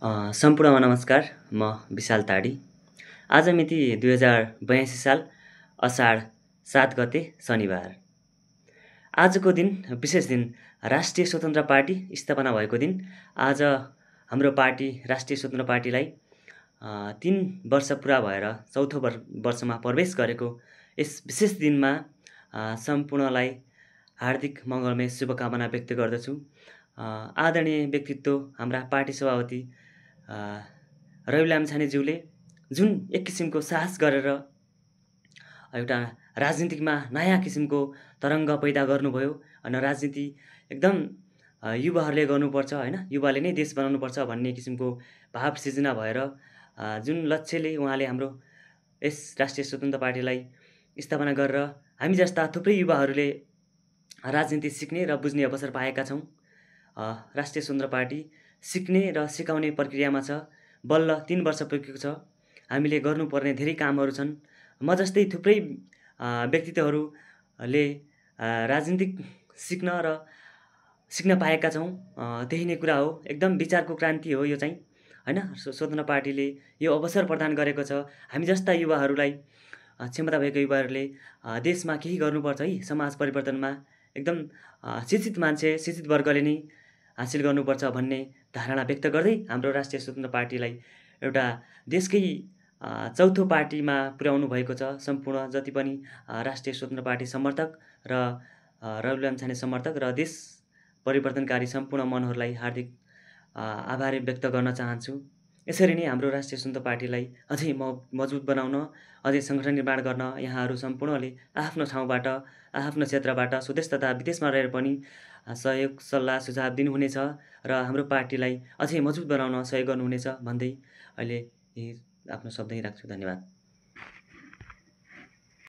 सम्पूर्णमा नमस्कार। म विशाल ताडी। आज मिति 2082 साल असाढ 7 गते शनिबार। आजको दिन विशेष दिन, राष्ट्रिय स्वतन्त्र पार्टी स्थापना भएको दिन। आज हाम्रो पार्टी राष्ट्रिय स्वतन्त्र पार्टीलाई 3 वर्ष पुरा भएर चौथो वर्षमा प्रवेश गरेको यस विशेष दिनमा सम्पूर्णलाई हार्दिक मङ्गलमय शुभकामना व्यक्त गर्दछु। आदरणीय व्यक्तित्व हाम्रा पार्टी सभापति रवि लामिछानेज्यूले जुन एक किसिमको साहस गरेर एउटा राजनीतिमा नयाँ किसिमको तरङ्ग पैदा गर्नुभयो। अनि राजनीति एकदम युवाहरूले गर्नुपर्छ हैन, युवाले नै देश बनाउनुपर्छ भन्ने किसिमको भाव सिर्जना भएर जुन लक्ष्यले उहाँले हाम्रो यस राष्ट्रिय स्वतन्त्र पार्टीलाई स्थापना गरेर हामी जस्ता थुप्रै युवाहरूले राजनीति सिक्ने र बुझ्ने अवसर पाएका छौँ। राष्ट्रिय स्वतन्त्र पार्टी सिक्ने र सिकाउने प्रक्रियामा छ। बल्ल 3 वर्ष पुगेको छ। हामीले गर्नुपर्ने धेरै कामहरू छन्। म जस्तै थुप्रै व्यक्तित्वहरूले राजनीतिक सिक्न पाएका छौँ। त्यही नै कुरा हो। एकदम विचारको क्रान्ति हो यो चाहिँ हैन। स्वतन्त्र पार्टीले यो अवसर प्रदान गरेको छ। हामी जस्ता युवाहरूलाई, क्षमता भएको युवाहरूले देशमा केही गर्नुपर्छ है, समाज परिवर्तनमा एकदम शिक्षित मान्छे, शिक्षित वर्गले नै हासिल गर्नुपर्छ भन्ने धारणा व्यक्त गर्दै हाम्रो राष्ट्रिय स्वतन्त्र पार्टीलाई एउटा देशकै चौथो पार्टीमा पुर्याउनु भएको छ। सम्पूर्ण जति पनि राष्ट्रिय स्वतन्त्र पार्टी समर्थक र रवि लामिछाने समर्थक र देश परिवर्तनकारी सम्पूर्ण मनहरूलाई हार्दिक आभार व्यक्त गर्न चाहन्छु। यसरी नै हाम्रो राष्ट्रिय स्वतन्त्र पार्टीलाई अझै मजबुत बनाउन, अझै सङ्गठन निर्माण गर्न यहाँहरू सम्पूर्णले आफ्नो ठाउँबाट, आफ्नो क्षेत्रबाट, स्वदेश तथा विदेशमा रहेर पनि सहयोग, सल्लाह, सुझाव दिनुहुनेछ र हाम्रो पार्टीलाई अझै मजबुत बनाउन सहयोग गर्नुहुनेछ भन्दै अहिले आफ्नो शब्द यहीँ राख्छु। धन्यवाद।